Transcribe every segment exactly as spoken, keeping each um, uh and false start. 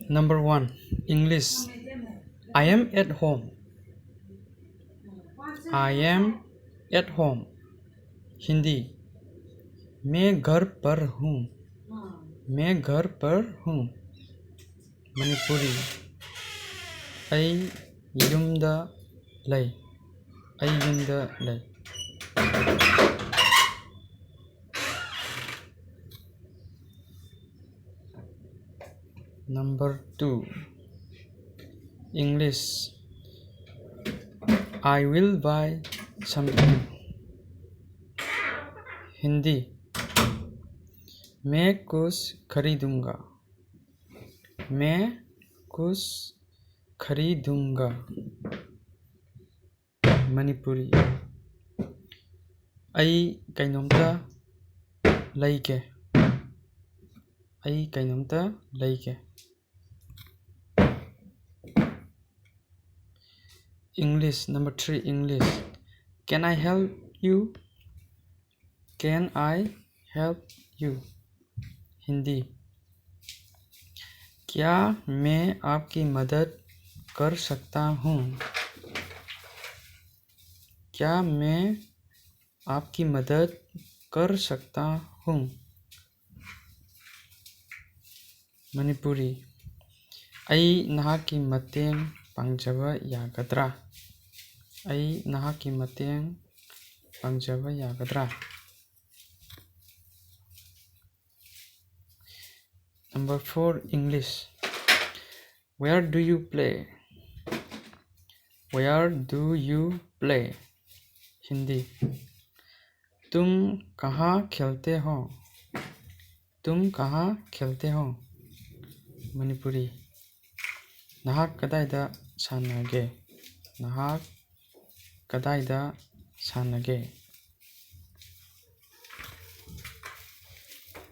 Number one, English. I am at home. I am at home. Hindi. मैं घर पर हूँ. मैं घर पर हूँ. Manipuri. ꯑꯩ ꯌꯨꯝꯗ ꯂꯩ. ꯑꯩ ꯌꯨꯝꯗ ꯂꯩ. Number two, English. I will buy something. Hindi. मैं कुछ खरीदूंगा. मैं कुछ खरीदूंगा. Manipuri. ꯑꯩ ꯀꯩꯅꯣꯝꯇ ꯂꯩꯒꯦ. ꯑꯩ ꯀꯩꯅꯣꯝꯇ ꯂꯩꯒꯦ. English, number three, English. Can I help you? Can I help you? Hindi. क्या मैं आपकी मदद कर सकता हूँ? क्या मैं आपकी मदद कर सकता हूँ? Manipuri. ꯑꯩ ꯅꯍꯥꯛꯀꯤ ꯃꯇꯦꯡ ꯄꯥꯡꯖꯕ ꯌꯥꯒꯗ꯭ꯔꯥ? ꯑꯩ ꯅꯍꯥꯛꯀꯤ ꯃꯇꯦꯡ ꯄꯥꯡꯖꯕ ꯌꯥꯒꯗ꯭ꯔꯥ? Number four, English. Where do you play? Where do you play? Hindi. तुम कहाँ खेलते हो? तुम कहाँ खेलते हो? Manipuri. ꯅꯍꯥꯛ ꯀꯗꯥꯏꯗ ꯁꯥꯟꯅꯒꯦ? ꯅꯍꯥꯛ ꯀꯗꯥꯏꯗ ꯁꯥꯟꯅꯒꯦ?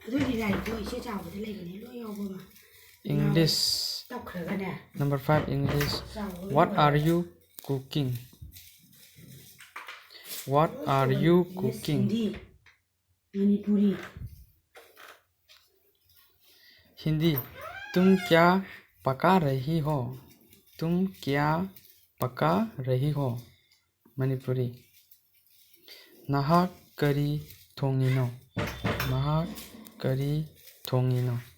ꯑꯗꯨꯒꯤ ꯂꯥꯏꯔꯤꯛꯇꯣ ꯏꯆꯦ ꯆꯥꯎꯕꯗ ꯂꯩꯕꯅꯦ, ꯂꯣꯏ ꯌꯥꯎꯕ ꯑꯃ. English. ꯇꯞꯈ꯭ꯔꯒꯅꯦ. Number five, English. ꯆꯥꯎꯕ ꯂꯣꯏ What ꯌꯥꯎꯕ. Are you cooking? What are you Yes, cooking? Hindi. Manipuri. Hindi, तुम क्या पका रही हो? तुम क्या पका रही हो? Manipuri, ꯅꯍꯥꯛ ꯀꯔꯤ ꯊꯣꯡꯉꯤꯅꯣ? ꯅꯍꯥꯛ ꯀꯔꯤ ꯊꯣꯡꯉꯤꯅꯣ?